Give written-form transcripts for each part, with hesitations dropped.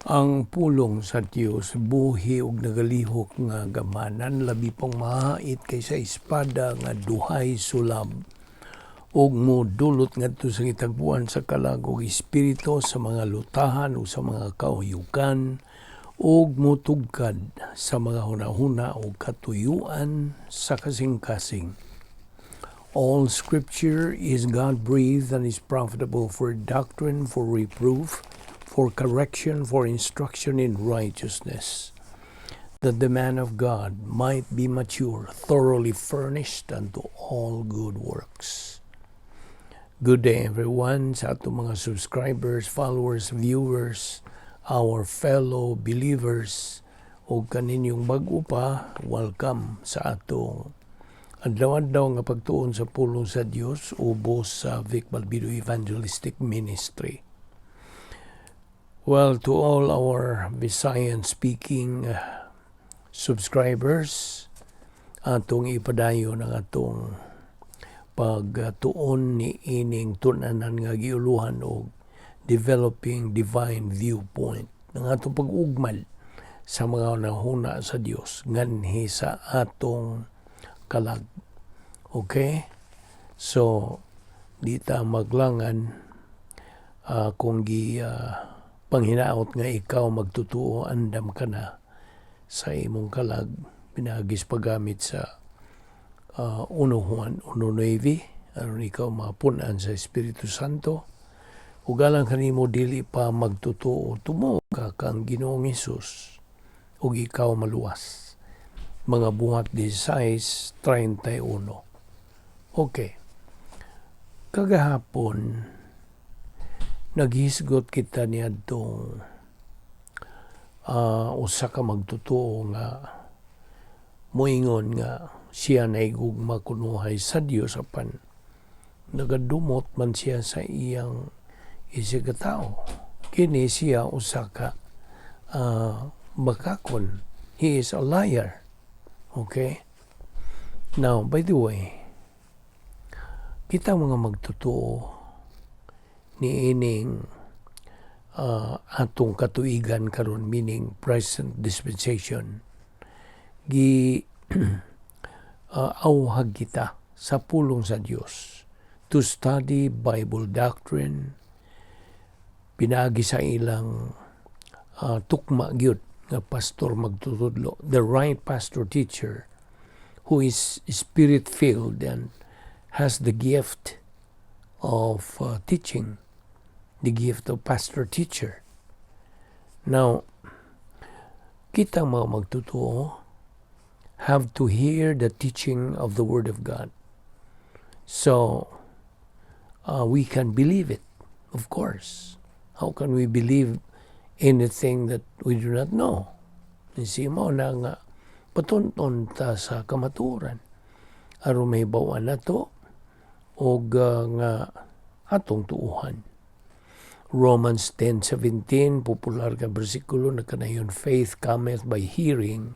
Ang pulong sa Dios buhi ug nagalihok nga gamanan, labi pang mahait kaysa espada nga duhay sulab, ug modulot ngadto sa gitagbuan sa kalag ug espiritu, sa mga lutahan ug sa mga kauyukan, ug motugkad sa mga hunahuna ug katuyuan sa kasing-kasing. All scripture is God-breathed and is profitable for doctrine, for reproof, for correction, for instruction in righteousness, that the man of God might be mature, thoroughly furnished unto all good works. Good day, everyone, sa atong mga subscribers, followers, viewers, our fellow believers, o kaninyong bag-o pa, welcome sa atong adlaw-adlaw nga pagtuon sa pulong sa Dios ubos sa Vic Balbido Evangelistic Ministry. Well, to all our Visayan-speaking subscribers, atong ipadayon ang atong pagtuon ni ining tun-anan nga giuluhan og Developing Divine Viewpoint, ang atong pag-ugmal sa mga hunahuna sa Dios nganhi sa atong kalag. Okay? So, di ta maglangan kung gi panghinaot nga ikaw magtutuo, andam ka na sa imong kalag pinaagi sa paggamit sa 1 Juan 1:9 aron ikaw mapunan sa Espiritu Santo. Ug alang kanimo dili pa magtutuo, tumuo ka kang Ginoong Hesus ug ikaw maluwas. Mga Buhat 16:31. Okay. Kagahapon, naghisgot kita niadtong usa ka magtotoo nga moingon nga siya nahigugma kunuhay sa Dios apan nagadumot man siya sa iyang isigkatawo. Kini siya usa ka bakakon. He is a liar. Okay? Now, by the way, kita mga magtotoo niining atong katuigan karon, meaning present dispensation, gi awhag kita sa pulong sa Dios to study Bible doctrine pinaagi sa ilang tukma gyud nga pastor magtutudlo, the right pastor teacher who is spirit filled and has the gift of teaching, the gift of pastor teacher. Now, kita mga magtotoo have to hear the teaching of the Word of God. So, we can believe it, of course. How can we believe anything that we do not know? Si mao na nga patunton ta sa kamatuoran aron mahibaw-an nato og nga atong tuuhan. Romans 10:17, popular nga bersikulo na kanayon, "Faith cometh by hearing,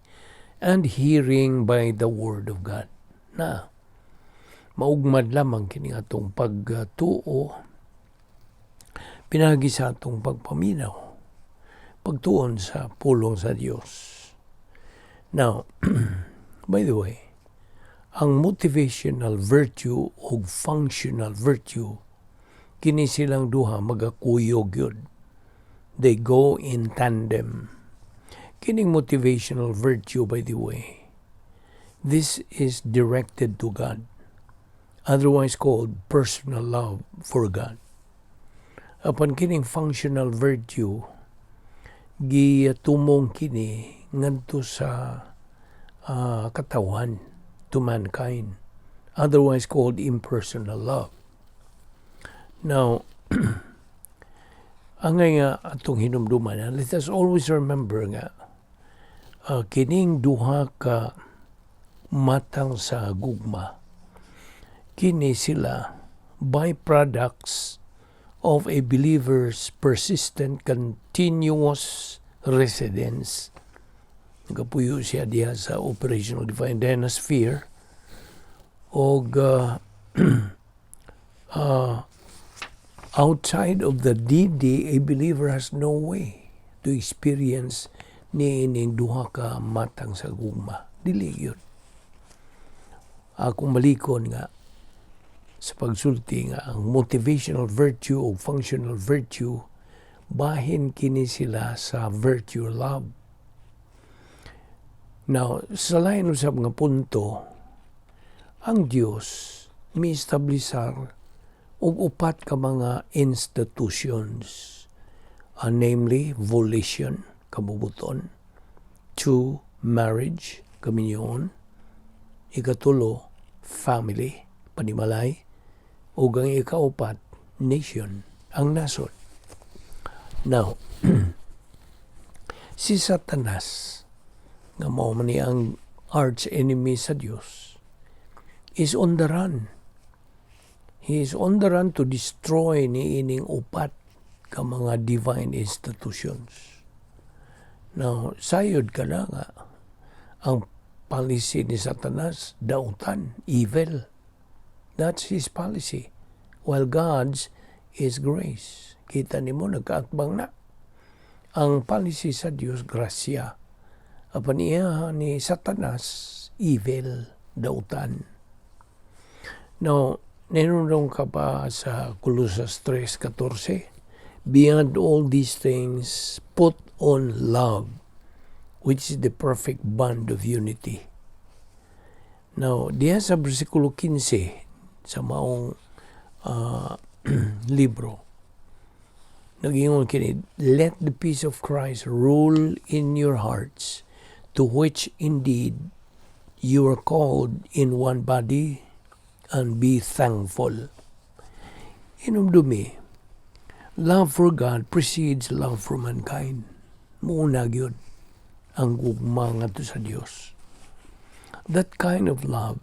and hearing by the word of God." Na, maugmad lamang kini atong pagtuo pinaagi sa atong pagpaminaw, pagtuon sa pulong sa Dios. Now, by the way, ang motivational virtue ug functional virtue, kini silang duha magakuyog yun. They go in tandem. Kining motivational virtue, by the way, this is directed to God, otherwise called personal love for God. Apan kining functional virtue, gitumong kini ngadto sa katawan, to mankind, otherwise called impersonal love. Now, angay nga atong hinumduman, let us always remember nga kining duha ka matang sa gugma, kini sila byproducts of a believer's persistent, continuous residence. Nagapuyo siya diha sa operational divine dynasphere og outside of the DD, a believer has no way to to experience niining duha ka matang sa gugma. Dili gyud. Akong balikon nga sa pagsulti nga ang motivational virtue o functional virtue, bahin kini sila sa virtue love. Now, sa lain usab nga punto, ang Dios mi-establisar og upat ka mga institutions, namely volition, kabubuton; two, marriage, kaminyoon; ikatulo, family, panimalay; ug ang ikaupat, nation, ang nasod. Now, si Satanas, nga mao man ni ang arch enemy sa Dios, is on the run. He is on the run to destroy niining upat ka mga divine institutions. Now, sayod ka na nga ang policy ni Satanas, dautan, evil. That's his policy. While God's is grace. Kita nimo, nagkaatbang na. Ang policy sa Dios, grasya. Apan iya ni Satanas, evil, dautan. Now, ninunong ka pa sa Colosas 3:14, "Beyond all these things, put on love, which is the perfect bond of unity." Now, diha sa versikulo 15 sa maong libro, nagingon kini, "Let the peace of Christ rule in your hearts, to which indeed you are called in one body, and be thankful." Hinumdumi, love for God precedes love for mankind. Muuna gyud ang gugma ngadto sa Dios. That kind of love,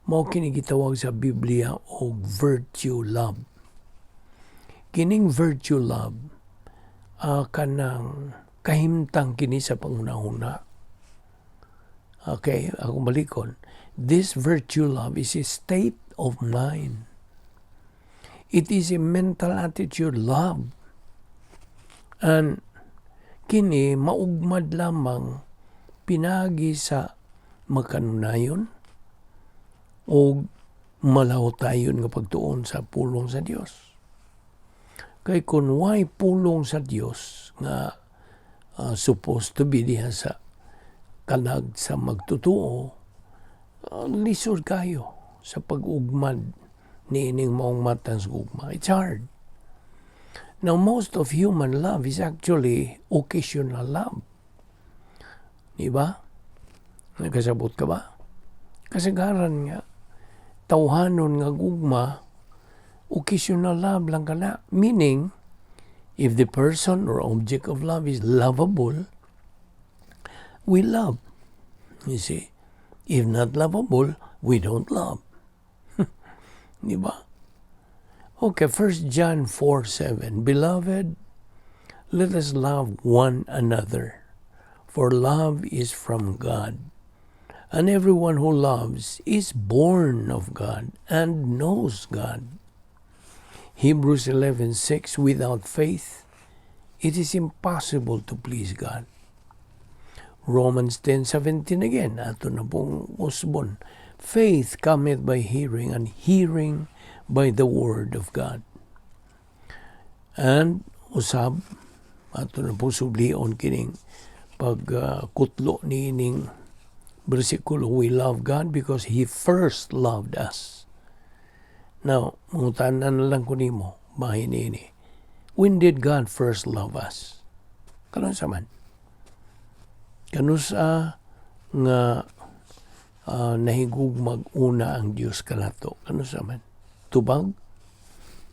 mao kini gitawag sa Biblia og virtue love. Kining virtue love, kanang kahimtang kini sa panghuna-huna. Okay, akong balikon. This virtue love is a state of mind. It is a mental attitude, love. And kini maugmad lamang pinagi sa makanunayon o malahutayon nga pagtuon sa pulong sa Dios. Kay kung way pulong sa Dios nga supposed to be diha sa kalag sa magtutuo, lisod kayo sa pag-ugmad niining maong matang sa gugma. It's hard. Now, most of human love is actually occasional love. Di ba? Nagkasabot ka ba? Kasagaran nga, tawhanon nga gugma, occasional love lang kana. Meaning, if the person or object of love is lovable, we love. You see? If not lovable, we don't love. Di ba? Okay, 1 John 4:7. "Beloved, let us love one another, for love is from God. And everyone who loves is born of God and knows God." Hebrews 11:6. "Without faith, it is impossible to please God." Romans 10:17 again, ato na pong usbon. "Faith cometh by hearing, and hearing by the word of God." And usab, ato na pong sublion kining pagkutlo ni ining bersikulo, "We love God because He first loved us." Now, mangutana na lang ko nimo, bahin ini. When did God first love us? Kanus-a man? Kanus-a nga nahigugmag una ang Dios kanato? Kanus-a man? Tubag?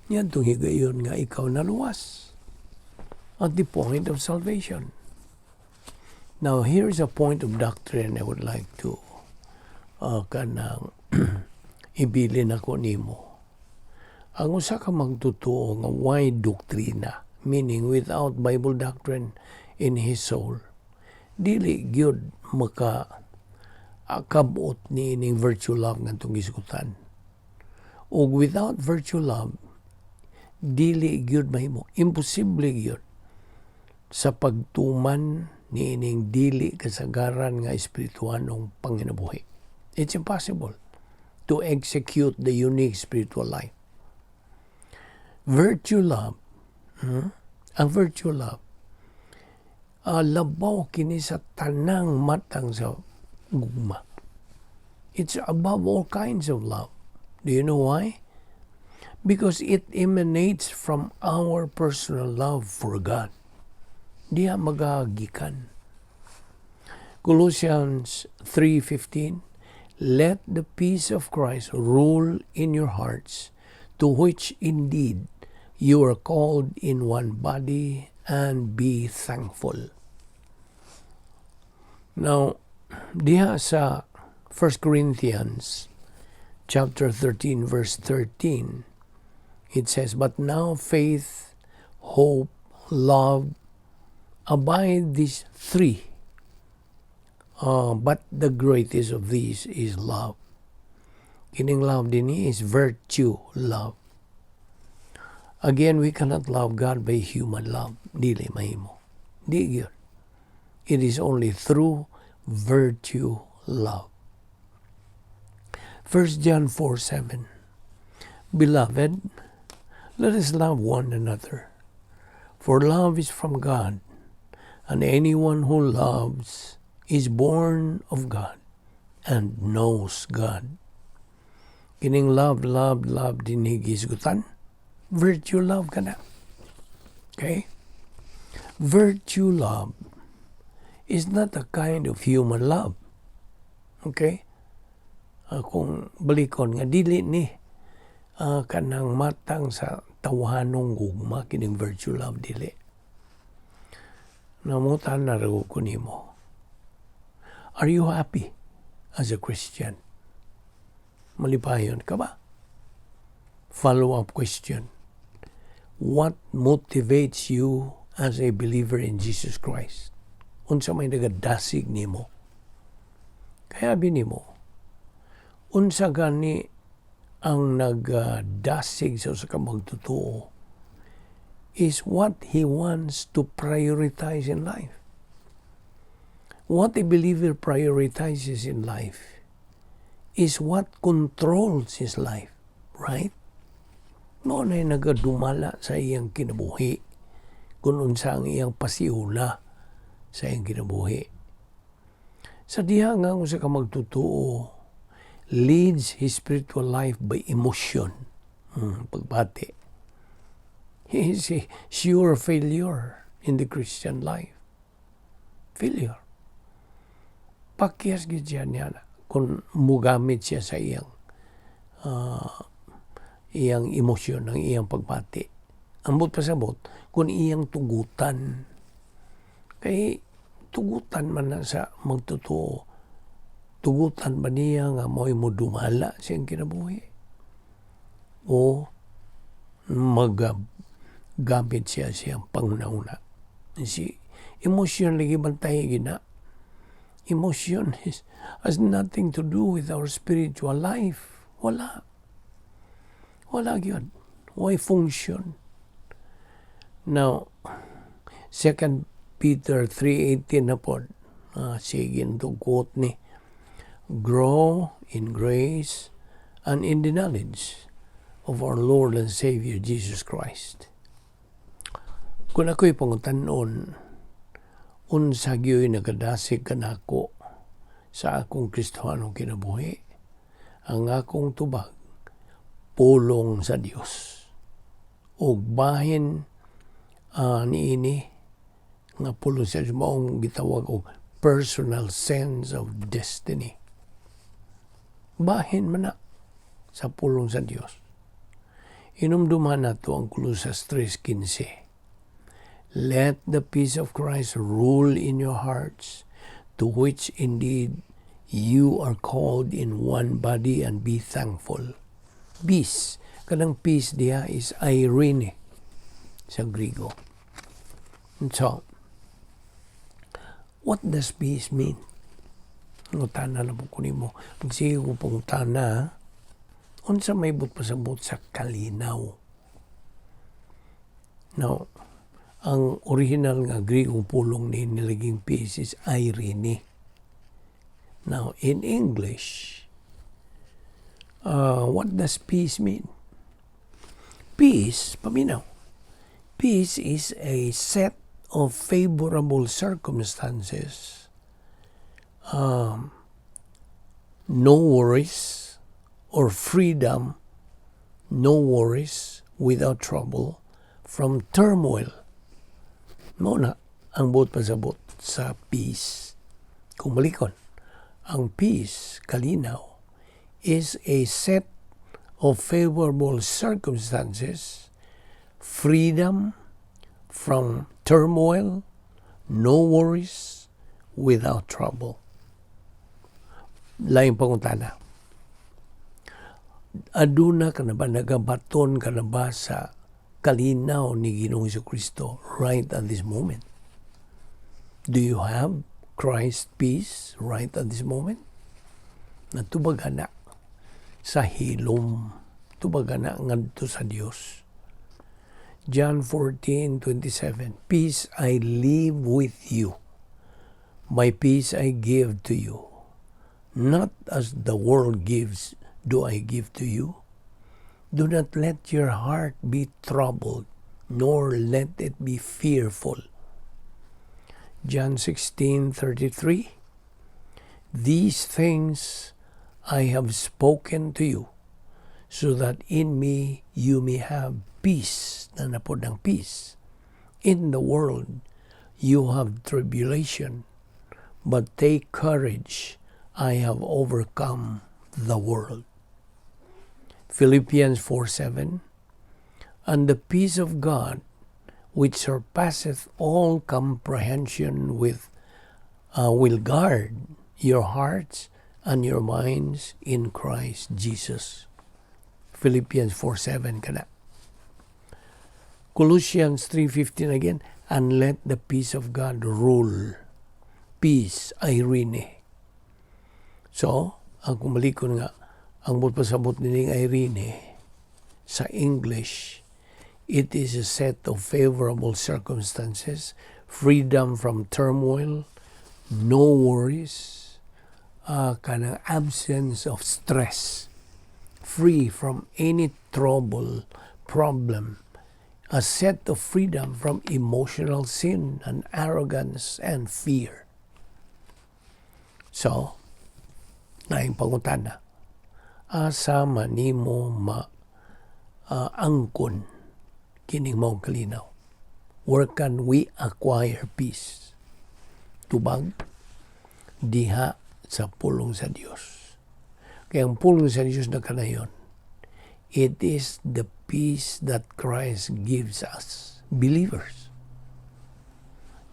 Niadtong higayon nga ikaw naluwas. At the point of salvation. Now, here is a point of doctrine I would like to kanang ibilin ako nimo. Ang usa ka magtotoo nga way doktrina, meaning without Bible doctrine in his soul, dili gyud maka kabot ni ining virtue love nga atong gisgutan. Ug without virtue love, dili gyud mahimo, imposible gyud. Sa pagtuman niining dili kasagaran nga espirituhanong panginabuhi. It's impossible to execute the unique spiritual life. Virtue love, Ang virtue love, labaw kini sa tanang matang sa gugma. It's above all kinds of love. Do you know why? Because it emanates from our personal love for God. Diha magagikan. Colossians 3:15: "Let the peace of Christ rule in your hearts, to which indeed you are called in one body, and be thankful." Now, diha sa 1 Corinthians chapter 13 verse 13, it says, "But now faith, hope, love abide, these three. But the greatest of these is love." Kining love dinhi is virtue love. Again, we cannot love God by human love. Dili mahimo. Di gyud. It is only through virtue love. 1 John 4:7: "Beloved, let us love one another, for love is from God, and anyone who loves is born of God and knows God." Kining love, love, love dinhi gihisgutan. Virtue love kana. Okay? Virtue love is not a kind of human love. Okay? Kung balikon nga dili ni kanang matang sa tawhanong gugma kining virtue love, dili. Nangutana ra ko nimo. Are you happy as a Christian? Malipayon ka ba? Follow-up question. What motivates you as a believer in Jesus Christ? Unsa may nagadasig nimo? Kaya nimo, unsa gani ang nagdasig sa usa ka magtotoo is what he wants to prioritize in life. What a believer prioritizes in life is what controls his life, right? Mao na nagadumala sa iyang kinabuhi kung unsa ang iyang pasiuna sa iyang kinabuhi. Sa diha nga ang usa ka magtotoo leads his spiritual life by emotion, pagbati, he is a sure failure in the Christian life. Failure. Pakyas gyud siya niya kung mugamit siya sa iyang emosyon, ang iyang pagbati. Ambot pasabot, kung iyang tugutan. Kay tugutan man na sa magtotoo. Tugutan ba niya nga mo'y modumala sa iyang kinabuhi? O maggamit siya siyang panghuna-huna? Si emotion lagi bantay gina. Emotion has nothing to do with our spiritual life. Wala. Wala gyud. Why function? Now, 2 Peter 3:18 na pod. Sige to quote ni. "Grow in grace and in the knowledge of our Lord and Savior Jesus Christ." Kung ako'y pangutanon, unsa gyoy nagadasig kanako sa akong Kristohanong kinabuhi, ang akong tubag, pulong sa Dios. Ug bahin niini nga pulong sa Dios maong gitawag og personal sense of destiny. Bahin man na sa pulong sa Dios. Inumduman nato ang Colosas 3:15. "Let the peace of Christ rule in your hearts, to which indeed you are called in one body, and be thankful." Peace. Kanang peace diha is eirene sa Grigo. And so, what does peace mean? Ngutana na pod ko nimo. Magsige ko pangutana, unsa may buot pasabot sa kalinaw? Now, Ang original nga Griegong pulong ni nilaging peace is eirene. Now, in English, what does peace mean? Peace, paminaw. Peace is a set of favorable circumstances, no worries, or freedom, no worries, without trouble, from turmoil. Mao na ang buot pasabot sa peace. Kung balikon, ang peace, kalinaw, is a set of favorable circumstances, freedom from turmoil, no worries, without trouble. Laing pangutana. Aduna ka na ba, nagabaton ka na ba sa kalinaw ni Ginoong Kristo right at this moment? Do you have Christ peace right at this moment? Natubag na sa hilom. Tubag na ngadto sa Dios. John 14:27. "Peace I leave with you. My peace I give to you. Not as the world gives do I give to you. Do not let your heart be troubled, nor let it be fearful." John 16:33. "These things I have spoken to you, so that in me you may have peace." Naa na pod ang peace. "In the world you have tribulation, but take courage, I have overcome the world." Philippians 4:7. "And the peace of God, which surpasseth all comprehension, will guard your hearts and your minds in Christ Jesus." Philippians 4:7 kana. Colossians 3:15 again, "And let the peace of God rule." Peace, eirene. So, ang kumalikon nga, ang pasabot nining eirene sa English, it is a set of favorable circumstances, freedom from turmoil, no worries, kanang absence of stress, free from any trouble, problem, a set of freedom from emotional sin and arrogance and fear. So, naing pangutana, asa man nimo ma angkon kining maong kalinaw? Where can we acquire peace? Tubag diha sa pulong sa Dios. Kaya ang pulong sa Dios na kanayon, it is the peace that Christ gives us, believers.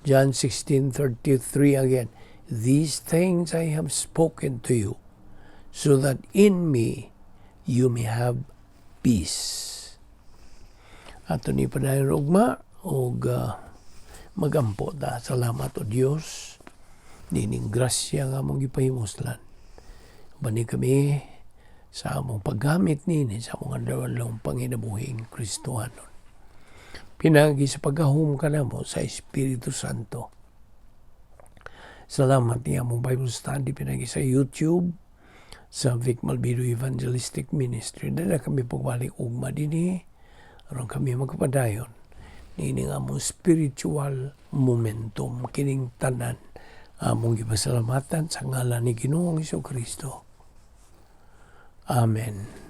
John 16:33 again, "These things I have spoken to you, so that in me you may have peace." Ato ni padayon ugma og magampo ta. Salamat, O Dios, nining grasya nga among gipahimuslan. Bani kami sa among paggamit nini sa among adlaw panginabuhing Kristohanon. Pinagi sa paggahom kanamo sa Espiritu Santo. Salamat ni among Bible study pinagi sa YouTube sa Vic Malvido Evangelistic Ministry. Dala kami pagbalik ugma dinhi aron kami magpadayon nining among spiritual momentum. Kining tanan among gipasalamatan sa ngalan ni Ginoong Kristo. Amen.